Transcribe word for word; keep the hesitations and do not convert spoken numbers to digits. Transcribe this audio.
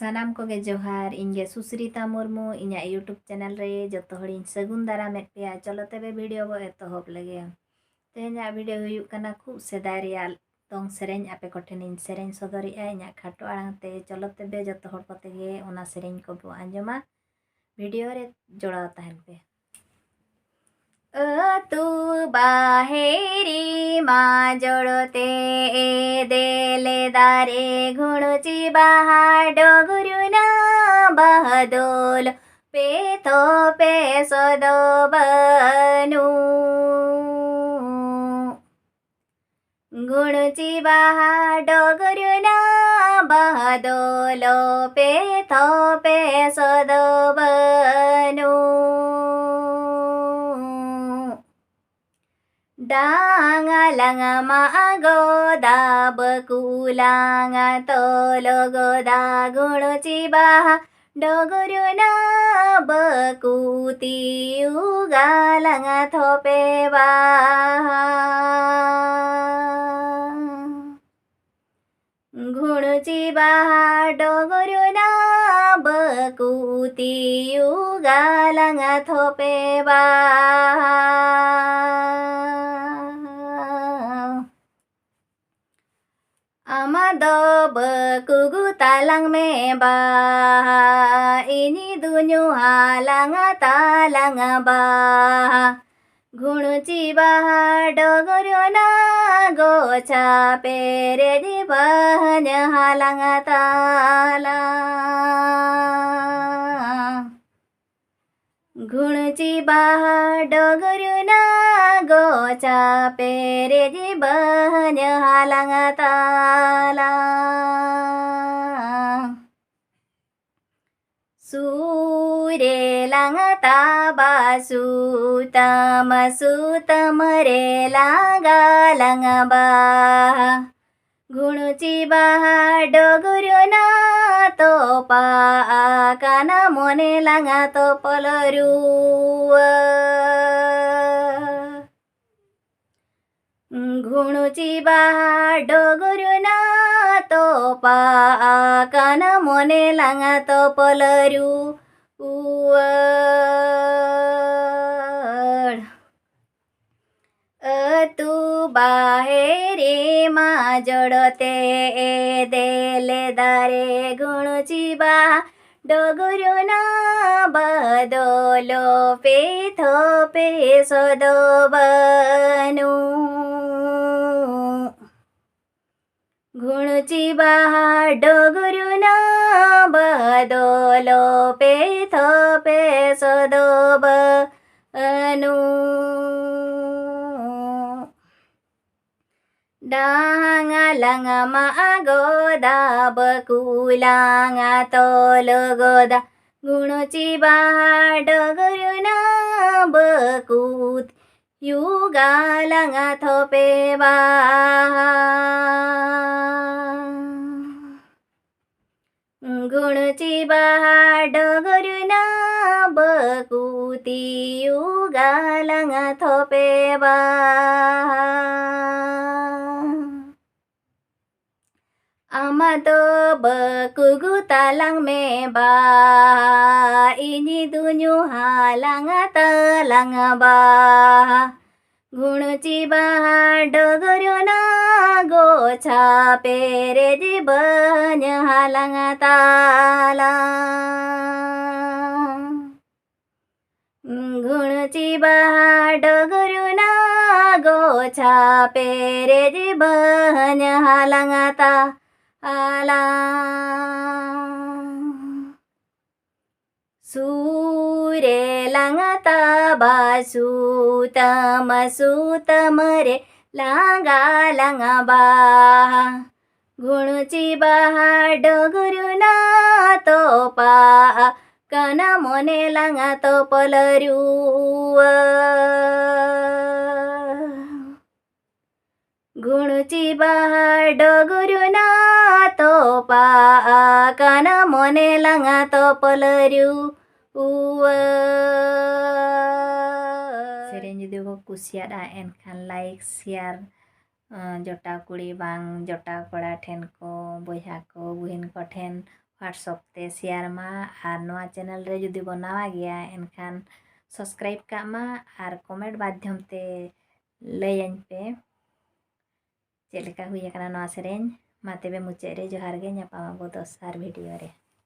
ᱥᱟᱱᱟᱢ ᱠᱚᱜᱮ ᱡᱚᱦᱟᱨ, ᱤᱧ ᱜᱮ ᱥᱩᱥᱨᱤᱛᱟ ᱢᱩᱨᱢᱩ᱾ ᱤᱧᱟᱹᱜ YouTube channel ᱨᱮ ᱡᱚᱛᱚ ᱦᱚᱲᱤᱧ ᱥᱟᱹᱜᱩᱱ ᱫᱟᱨᱟᱢᱮᱫ ᱯᱮᱭᱟ᱾ ᱪᱚᱞᱚ ᱛᱚᱵᱮ video ᱵᱚ ᱮᱛᱚᱦᱚᱵ ᱞᱮᱜᱮ᱾ ᱛᱮᱦᱮᱧᱟᱜ video ᱦᱩᱭᱩᱜ ᱠᱟᱱᱟ ᱠᱷᱩᱵ ᱥᱮᱫᱟᱭ ᱨᱮᱭᱟᱜ ᱫᱚᱝ ᱥᱮᱨᱮᱧ ᱟᱯᱮ ᱠᱚᱴᱷᱮᱱᱤᱧ ᱥᱮᱨᱮᱧ ᱥᱚᱫᱚᱨᱮᱜᱼᱟ ᱤᱧᱟᱹᱜ ᱠᱷᱟᱴᱚ ᱟᱲᱟᱝ ᱛᱮ᱾ ᱪᱚᱞᱚ ᱛᱚᱵᱮ ᱡᱚᱛᱚ ᱦᱚᱲ ᱠᱚᱛᱮ ᱜᱮ ᱚᱱᱟ ᱥᱮᱨᱮᱧ ᱠᱚᱵᱚ ᱟᱸᱡᱚᱢᱟ᱾ Video ᱨᱮ ᱡᱚᱲᱟᱣ ᱛᱟᱦᱮᱱ ᱯᱮ᱾ ᱟᱹᱛᱩ ᱵᱟᱦᱮᱨᱤ ᱢᱟ ᱡᱚᱲᱚᱛᱮ ᱮᱫᱮᱞᱮ ᱫᱟᱨᱮ ᱜᱷᱩᱬᱪᱤ ᱵᱟᱦᱟ ᱰᱚᱜᱽᱨᱩᱱᱟ ᱵᱟᱦᱫᱚᱞ ᱯᱮ ᱛᱷᱚᱯᱮ ᱥᱚᱫᱚ ᱵᱟᱹᱱᱩ᱾ ᱜᱷᱩᱬᱪᱤ ᱵᱟᱦᱟ ᱰᱚᱜᱽᱨᱩᱱᱟ ᱵᱟᱦᱫᱚᱞ ᱯᱮ ᱛᱷᱚᱯᱮ ᱥᱚᱫᱚ ᱵᱟᱹᱱᱩ᱾ ᱰᱟᱝ ᱟᱞᱟᱝ ᱢᱟ ᱜᱚᱫᱟ ᱵᱟᱹᱠᱩ ᱞᱟᱝ ᱛᱚᱞ ᱜᱚᱫᱟ ᱜᱷᱩᱬᱪᱤ ᱵᱟᱦᱟ ᱰᱚᱜᱽᱨᱩᱱᱟ ᱵᱟᱹᱠᱩ ᱛᱤᱭᱩᱜᱟ ᱞᱟᱝ ᱛᱷᱚᱯᱮ ᱵᱟᱦᱟ᱾ ᱜᱷᱩᱬᱪᱤ ᱵᱟᱦᱟ ᱰᱚᱜᱽᱨᱩᱱᱟ ᱵᱟᱹᱠᱩ ᱛᱤᱭᱩᱜᱟ ᱞᱟᱝ ᱛᱷᱚᱯᱮ ᱵᱟᱦᱟ᱾ ᱟᱢ ᱫᱚ ᱵᱟᱹᱠᱩ ᱜᱩ ᱛᱟᱞᱟᱝ ᱢᱮ ᱵᱟᱦᱟ, ᱤᱧ ᱫᱩᱧᱩ ᱦᱟᱞᱟᱝ ᱛᱟᱞᱟᱝ ᱵᱟᱦᱟ᱾ ᱜᱷᱩᱬᱪᱤ ᱵᱟᱦᱟ ᱰᱚᱜᱽᱨᱩᱱᱟ ᱜᱚᱪᱷᱟ ᱯᱮᱨᱮᱡ ᱵᱟᱦᱟᱧ ᱦᱟᱞᱟᱝ ᱛᱟᱞᱟᱝ᱾ ᱜᱷᱩᱬᱪᱤ ᱵᱟᱦᱟ ᱰᱚᱜᱽᱨᱩᱱᱟ ᱜᱚᱪᱷᱟ ᱯᱮᱨᱮᱡ ᱵᱟᱦᱟᱧ ᱦᱟᱞᱟᱝ ᱛᱟᱞᱟᱝ᱾ ᱥᱩᱭ ᱨᱮ ᱞᱟᱝ ᱛᱟᱵᱟ ᱥᱩᱛᱟᱹᱢ, ᱥᱩᱛᱟᱹᱢ ᱨᱮ ᱞᱟᱝ ᱜᱟᱞᱟᱝ ᱵᱟᱦᱟ᱾ ᱜᱷᱩᱬᱪᱤ ᱵᱟᱦᱟ ᱰᱚᱜᱽᱨᱩᱱᱟ ᱛᱚᱯᱟ ᱟᱠᱟᱱᱟ ᱢᱚᱱᱮ ᱞᱟᱝ ᱛᱚᱯᱚᱞ ᱨᱩᱣᱟᱹ᱾ ᱜᱷᱩᱬᱪᱤ ᱵᱟᱦᱟ ᱰᱚᱜᱽᱨᱩᱱᱟ ᱛᱚᱯᱟ ᱟᱠᱟᱱᱟ ᱢᱚᱱᱮ ᱞᱟᱝᱟ ᱛᱚᱯᱚᱞ ᱨᱩᱣᱟᱹᱲ᱾ ᱟᱹᱛᱩ ᱵᱟᱦᱮᱨ ᱢᱟ ᱡᱚᱲᱚᱛᱮ ᱮᱫᱮᱞ ᱫᱟᱨᱮ ᱜᱩᱬᱪᱤ ᱵᱟᱦᱟ ᱰᱚᱜᱚᱨ ᱱᱟ ᱵᱟᱫᱚᱞ ᱯᱮ ᱛᱷᱚᱯᱮ ᱥᱚᱫᱚ ᱵᱟᱹᱱᱩ᱾ ᱜᱩᱬᱪᱤ ᱵᱟᱦᱟ ᱰᱚᱜᱚᱨ ᱱᱟ ᱵᱟᱫᱚᱞ ᱯᱮ ᱛᱷᱚᱯᱮ ᱥᱚᱫᱚ ᱵᱟᱹᱱᱩ᱾ ᱰᱟᱝ ᱟᱞᱟᱝ ᱢᱟ ᱜᱚᱫᱟ ᱵᱟᱹᱠᱩ ᱞᱟᱝ ᱛᱚᱞ ᱜᱚᱫᱟ᱾ ᱜᱩᱬᱪᱤ ᱵᱟᱦᱟ ᱰᱚᱜᱚᱨ ᱱᱟ ᱵᱟᱹᱠᱩ ᱭᱩᱜᱟ ᱞᱟᱝᱟ ᱛᱷᱚᱯᱮ ᱵᱟᱦᱟ᱾ ᱜᱩᱬᱪᱤ ᱵᱟᱦᱟ ᱰᱚᱜᱚᱨ ᱱᱟ ᱵᱟᱹᱠᱩ ᱛᱤᱭᱩᱜᱟ ᱞᱟᱝᱟ ᱛᱷᱚᱯᱮ ᱵᱟᱦᱟ᱾ ᱟᱢᱟᱜ ᱫᱚ ᱵᱟᱹᱠᱩ ᱜᱩ ᱛᱟᱞᱟᱝ ᱢᱮ ᱵᱟᱦᱟ, ᱤᱧ ᱫᱩᱧᱩ ᱦᱟᱞᱟᱝᱟ ᱛᱟᱞᱟᱝ ᱵᱟᱦᱟ᱾ ᱜᱩᱬᱪᱤ ᱵᱟᱦᱟ ᱰᱚᱜᱚᱨ ᱱᱟ ᱜᱚᱪᱷᱟ ᱯᱮᱨᱮᱡ ᱵᱟᱹᱧ ᱦᱟᱞᱟᱝᱟ ᱛᱟᱞᱟᱝ᱾ ᱜᱩᱬᱪᱤ ᱵᱟᱦᱟ ᱰᱚᱜᱚᱨ ᱱᱟ ᱜᱚᱪᱷᱟ ᱯᱮᱨᱮᱡ ᱵᱟᱹᱧ ᱦᱟᱞᱟᱝᱟ ᱛᱟᱞᱟᱝ᱾ ᱥᱩᱨᱮ ᱞᱟᱝᱟ ᱛᱟᱵᱟ ᱥᱩᱛᱟᱹᱢ ᱥᱩᱛᱟᱹᱢ ᱨᱮ ᱞᱟᱝᱜᱟ ᱞᱟᱝᱟ ᱵᱟᱦᱟ᱾ ᱜᱩᱬᱪᱤ ᱵᱟᱦᱟ ᱰᱚᱜᱚᱨ ᱱᱟ ᱛᱚᱯᱟ ᱠᱟᱱᱟ ᱢᱚᱱᱮ ᱞᱟᱝᱟ ᱛᱚᱯᱚᱞ ᱨᱩᱣᱟᱹ᱾ ᱜᱩᱬᱪᱤ ᱵᱟᱦᱟ ᱰᱚᱜᱚᱨ ᱱᱟ ᱛᱚᱯᱟ ᱠᱟᱱᱟ ᱢᱚᱱᱮ ᱞᱟᱝᱟ ᱛᱚᱯᱚᱞ ᱨᱩᱣᱟᱹ᱾ ᱥᱮᱨᱮᱧ ᱡᱩᱫᱤ ᱠᱚ ᱠᱩᱥᱤᱭᱟᱫᱼᱟ, ᱮᱱᱠᱷᱟᱱ like, share, ᱡᱚᱴᱟᱣ ᱠᱩᱲᱤ ᱵᱟᱝ ᱡᱚᱴᱟᱣ ᱠᱚᱲᱟ ᱴᱷᱮᱱ ᱠᱚ, ᱵᱚᱭᱦᱟ ᱠᱚ, ᱵᱩᱦᱤᱱ ᱠᱚ ᱴᱷᱮᱱ WhatsApp ᱛᱮ share ᱢᱟ᱾ ᱟᱨ ᱱᱚᱣᱟ channel ᱨᱮ ᱡᱩᱫᱤ ᱵᱚ ᱱᱟᱣᱟ ᱜᱮᱭᱟ, ᱮᱱᱠᱷᱟᱱ subscribe ᱠᱟᱜ ᱢᱟ ᱟᱨ comment ᱢᱟᱫᱽᱫᱷᱚᱢ ᱛᱮ ᱞᱟᱹᱭᱟᱹᱧ ᱯᱮ ᱪᱮᱫ ᱞᱮᱠᱟ ᱦᱩᱭ ᱟᱠᱟᱱᱟ ᱱᱚᱣᱟ ᱥᱮᱨᱮᱧ᱾ ᱢᱟ ᱛᱚᱵᱮ ᱢᱩᱪᱟᱹᱫ ᱨᱮ ᱡᱚᱦᱟᱨ ᱜᱮ, ᱧᱟᱯᱟᱢ ᱟᱵᱚ ᱫᱚᱥᱟᱨ video ᱨᱮ᱾